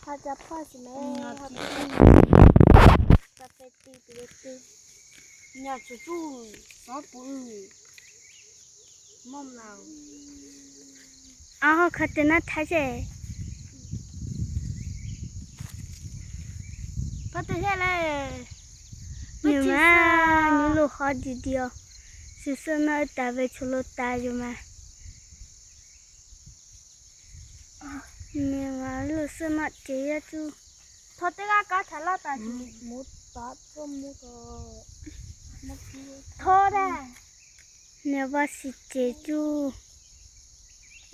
ເຮົາຈະພໍ້ຊິແມ່ ເຮົາຈະໄປຕີ ໄປຕີ ຍາຈູຈູສອງປູ ມອມລາວ ເອົາ ເຂົາເຕີນນະໄທເຈ ພະເຕເຮເລ ນີ້ມາ ນີ້ລູກຮອດດີດຽວ ຊິເຊີນນະຕາເວໂຊໂລຕາຢູ່ມາ ນີ້ມາ ລູກເຊີນນະເຈຍາຈູ ໂທເຕລາກາທາລາຕາຈູ ໂທແດ່ ແນວວ່າຊິເຈຈູ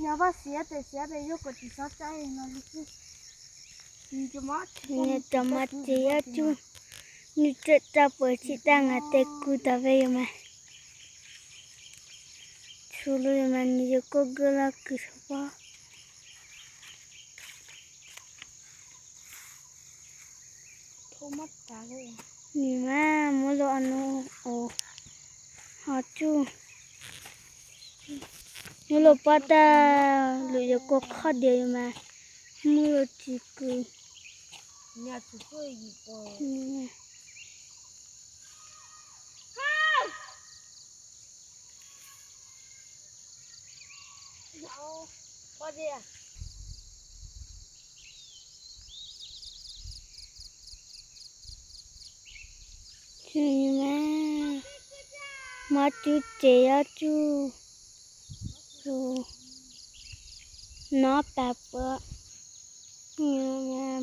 ແນວວ່າເສຍແຕ່ເສຍໄປຢູ່ກໍຕິຊອດໃຈນະ ແນວຈະມາເຈຍາຈູ ນີ້ຈະຈັບເປີຊິຕາງາແຕກູຕາເວຍມາ ຊູລຸຍມາ ນີ້ໂກເກີລາກຶຊະປາ ໂທມາຕາເລີຍ ນີ້ມາ ໂມໂລອາໂນໂອ ຮາຈູ ໂມໂລປາຕາ ລຸຍໂກຄອດເດຍມາ ໂມໂລຈິກຸຍ ຍາສຸໂກຍໂຕ ນີ້ມາ ມາຈູເຈຍາຈູ ນອແປເປີ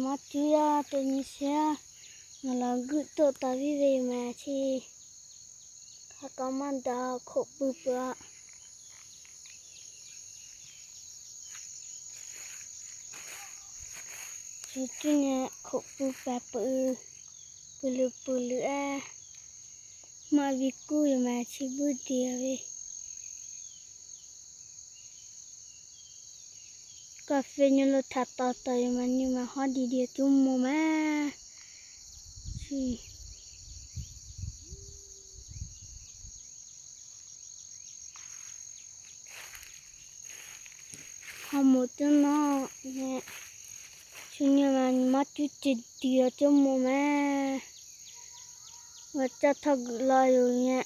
ມາຈູຍາເຕນິເຊຍ ມາລາກຶໂຕຕາວິເວມາຊີ ຄາກາມານດາໂຄປືເປືອ ຊຸຈຸເນໂຄປືແປປື ປືລືປືລືແອ ມາວິກູມາຊິບູເດຍເວ ກາເຟຍໂຍໂລທາຕອຕອຍມານິມາຮອດດີເດຍຈຸມໂມມາ ຮາໂມຕຸນເນາະ ແນະ ຊຸເນຍມາ ມາຈຸເຈັດເດືອນ ເຈົ້າໂມແມ່ ວ່າເຈົ້າທອກລອຍຢູ່ແນະ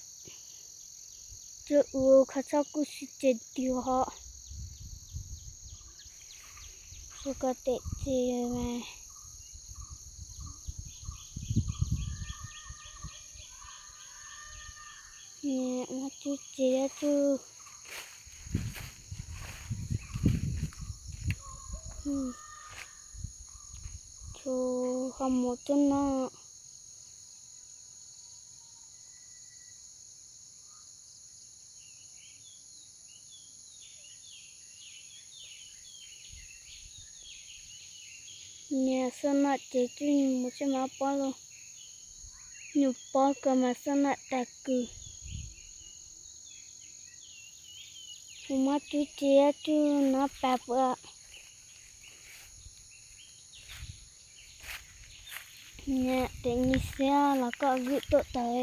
ເຈົ້າອູຄາຊາກຸຊິເຈັດເດືອນເຫາະ ສຸກາເຕະເຈແມ່ ແນະ ມາຈຸເຈຍາຈຸ ອືມ ໂທ ຄຳໝົດຈົນເນາະ ແນະ ສະນະເຈຈຸຍູ່ ເຊມາປອລ ຍູ່ປອລກະມາສະນະຕາກື ມາຈຸເຈຍາຈຸນາແປເປືອ ແນະ ເຕນິເຊຍ ລະກະກຶໂຕຕາເອ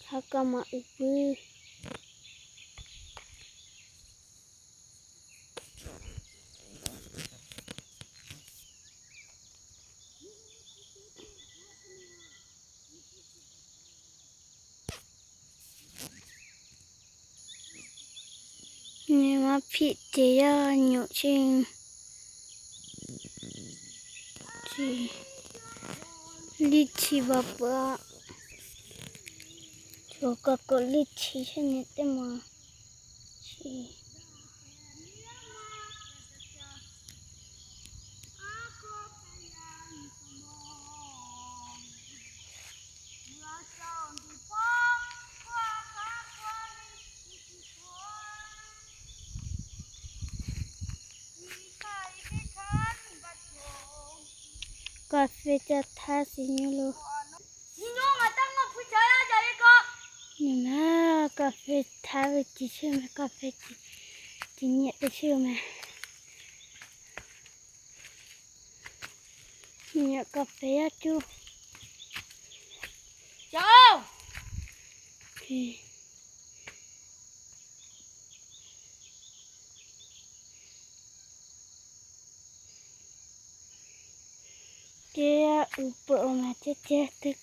ທາກາມາອຶປື. ນີ້ມາພິເຈຍາໂຍຊິງ ທີ່ລິດທິບາປະ ໂຊກະໂກລິດທິຊະນິດເຕມາ ທີ່ ກາເຟຈະທາຊິໂຍໂລ ນີ້ນະ ກາເຟທາເວຈິເຊມ ກາເຟຈິ ຈິເນຍເຕເຊມ ເນຍກາເຟອາຈູ ເຈົ້າ. Tia upa oma tia tia tek.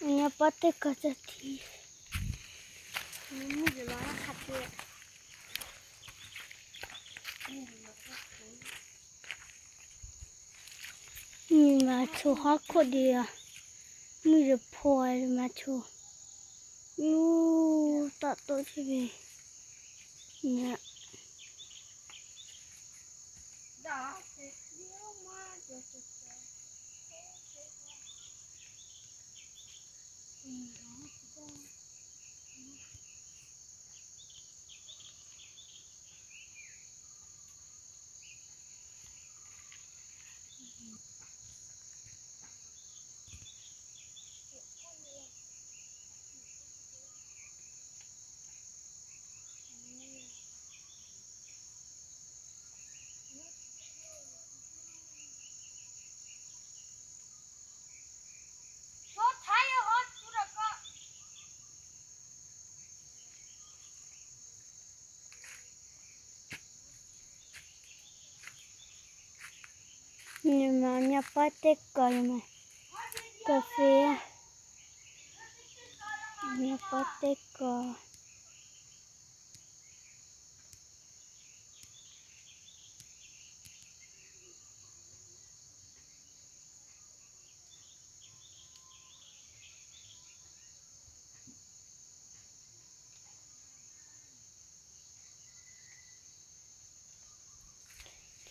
Nya pate kaca ti. Ni macho hako dia. Ni je poi macho. Lu ta to chibi. Nya. Ni ma nya pate ko ni ma. Kafe. Nya pate ko.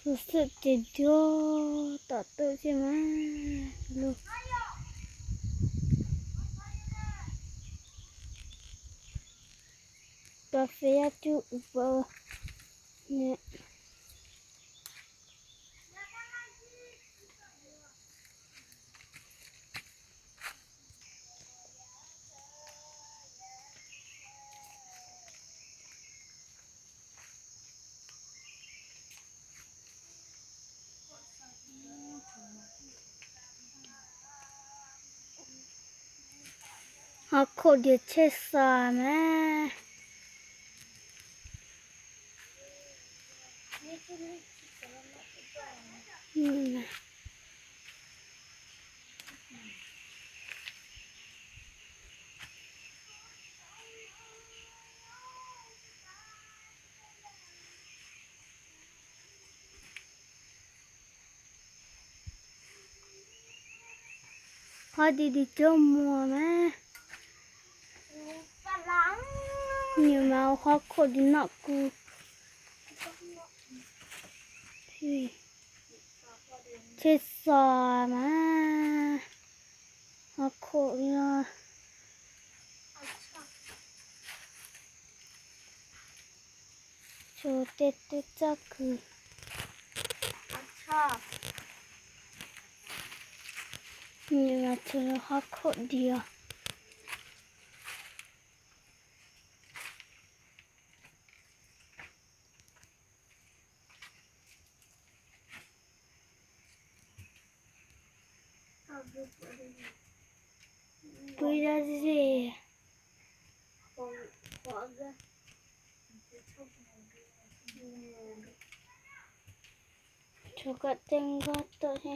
Susut te dio ta tu si ma lu. Kafe tu upa ne. Hako dia chesa ma. Hadi di jomo ma. Ni ma hako di naku. Chesa ma. Hako ya. Chote te chaku. Acha. Ni na cholo hako dia. Cuidado de Choka tengo to he.